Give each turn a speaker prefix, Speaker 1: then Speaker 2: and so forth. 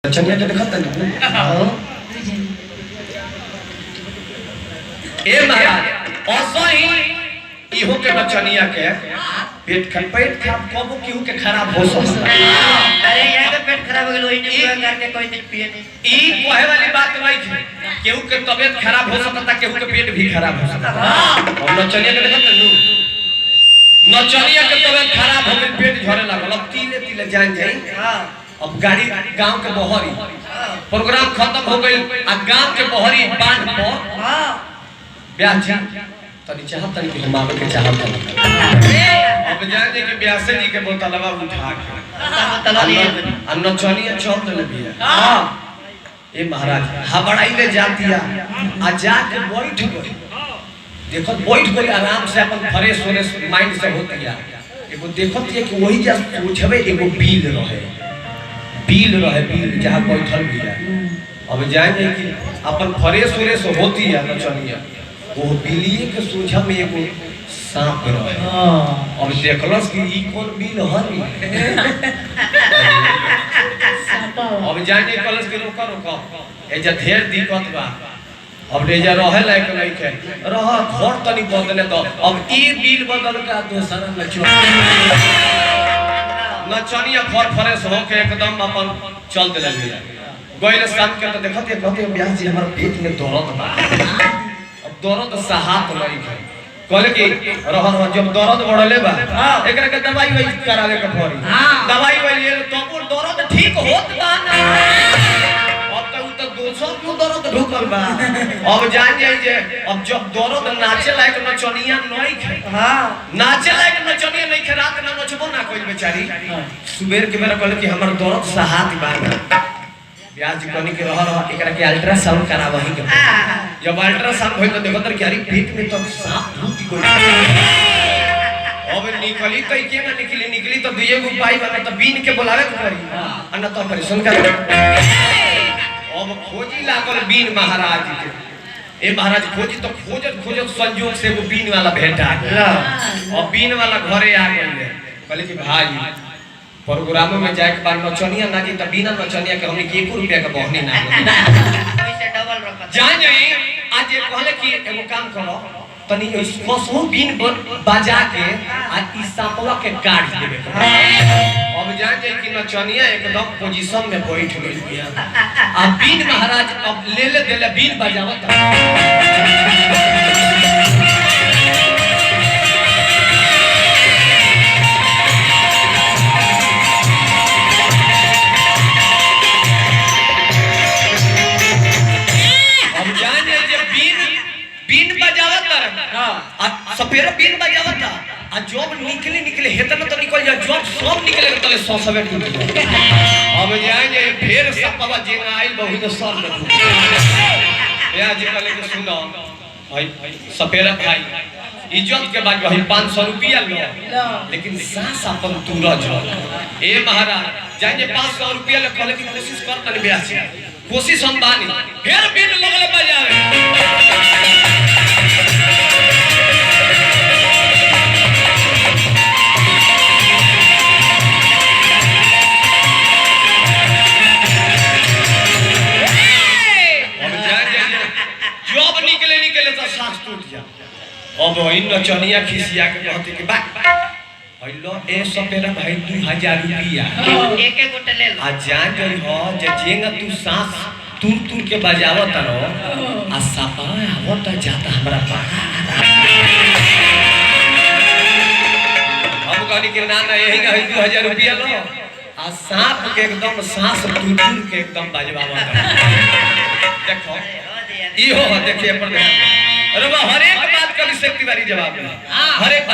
Speaker 1: चनिया के देखत तनी। ए महाराज, असही इहो के नचनिया के पेट खराब, पेट खराब कबो केहू के खराब हो सकता।
Speaker 2: अरे यहाँ का पेट खराब हो गेल, ओही ने पूरा करके कोई दिन पिए नहीं।
Speaker 1: ई कहे वाली बात नहीं थी, केहू के तबीयत खराब हो सकता, केहू के पेट भी खराब हो सकता। और नचनिया के देखत तनी, नचनिया के तबीयत खराब हो गई, पेट झरे लागल। अब तिले तिले जान जाई। अब गाड़ी गांव के बहरी, प्रोग्राम खत्म हो गई आ गांव के बहरी बांध पर ब्याह जी तनी चाहत तनी कि हम आवे के चाहत तनी। अब जान जे कि ब्यासे जी के बोतलवा उठा के आ नचनिया चल देले बिया। ए महाराज, हबड़ाई ले जातिया आ जाके बैठ गई। देखो बैठ गई आराम से, अपन फ्रेश व्रेश माइंड से होतिया। एगो देखत है कि वही जा सोचबे एगो बिल रहे, बिल रहे, बिल जहाँ बैठल बिया। अब जाएंगे कि अपन फ्रेश व्रेश होती है नचनिया, वो बिलिए के सोझा में एगो सांप रहे। अब देखलस कि ई कौन बिल हरी। अब जाएंगे कहलस कि रोको रोको, एजा ढेर दिक्कत बा, अब एजा रहे लायक नहीं है, रह घर तनी बदले दो। अब ई बिल बदल के दोसर नचनिया नचनिया घर फ्रेश होके एकदम अपन चल दिले भैया। गइले शाम के तो देखत है, कहते ब्याह जी हमार पेट में दर्द बा, अब दर्द सहात नहीं है। कहले कि रह रह, जब दर्द बढ़ले बा एकरा के दवाई why करावे के पड़ी। दवाई why ले तो दर्द ठीक होत बा ना। अब तो उ तो दोसर क्यों दर्द ढुकल बा। अब जान जाई जे अब जब दर्द नाचे लायक नचनिया नहीं है, नाचे लायक नचनिया नहीं है, रात ना नचबो ना कोई बेचारी। सुबेर के बेरा कहले कि हमर दर्द सहात बा ना। ब्याह जी कहनी कि रह रह, एकरा के अल्ट्रासाउंड करावही के पड़ी। जब अल्ट्रासाउंड होई तो देखत कि अरे पेट में तो सांप ढुक गइल। अब निकली तो के ना निकली, निकली तो दुइये गो उपाय बा, ना तो बीन के बोलावे के पड़ी आ ना तो ऑपरेशन करे। अब खोजी लागल बीन महाराज के। ए महाराज, खोजी तो खोजत खोजत संजोग से एगो बीन वाला भेंटा गइल। अब बीन वाला घरे आ गइल। कहले कि भाई प्रोग्राम में जाए के बाद नचनिया ना जी, त बिना नचनिया के हमनी के 1 रुपया के बहनी ना मिली।
Speaker 2: पैसा डबल रखत।
Speaker 1: जान जाई आज ये कहले कि एगो काम करो तनी कसहु बीन बजा के आ ई सांपवा के काट देबे के। अब जान जाई कि नचनिया एकदम पोजीशन में बैठ गइल बिया आ बीन महाराज अब ले ले देले बीन बजावत। अब जान जाई जे बीन बीन बजावत रहे आ सपेरा बीन बजावत आ जब निकले निकले हेतन तो निकल जा, जब सब निकले तले सौ सवे टूट जा। अब जान जाई फिर सपवा जेना आइल बहु तो सब में टूट या जी। कहले कि सुनो भाई सपेरा भाई, इज्जत के बाद भाई 500 रुपया लो, लेकिन सास अपन तूरा जो। ए महाराज, जान जे 500 रुपया ले कहले कि कोशिश कर तनी ब्याह से, कोशिश हम बानी। फिर बीन लगले बजावे। अब जान जान जब निकले निकले तो सांस टूट जा। अब इन नचनिया खिसिया के कहते कि बा हइलो ए सपेरा भाई 2000 रुपया
Speaker 2: एक एक गोटे ले लो।
Speaker 1: आ जान गई हो जे जेंगा तू सांस तुर तुर के बजावत रहो आ सपा आवत जाता हमरा पास। हम कहनी कि ना ना यही का 2000 रुपया लो आ सांप के एकदम सांस तुर तुर के एकदम बजवावत रहो। देखो इहो हो, देखिए पर ध्यान। अरे हर एक बात का अभिषेक तिवारी जवाब दे। हर एक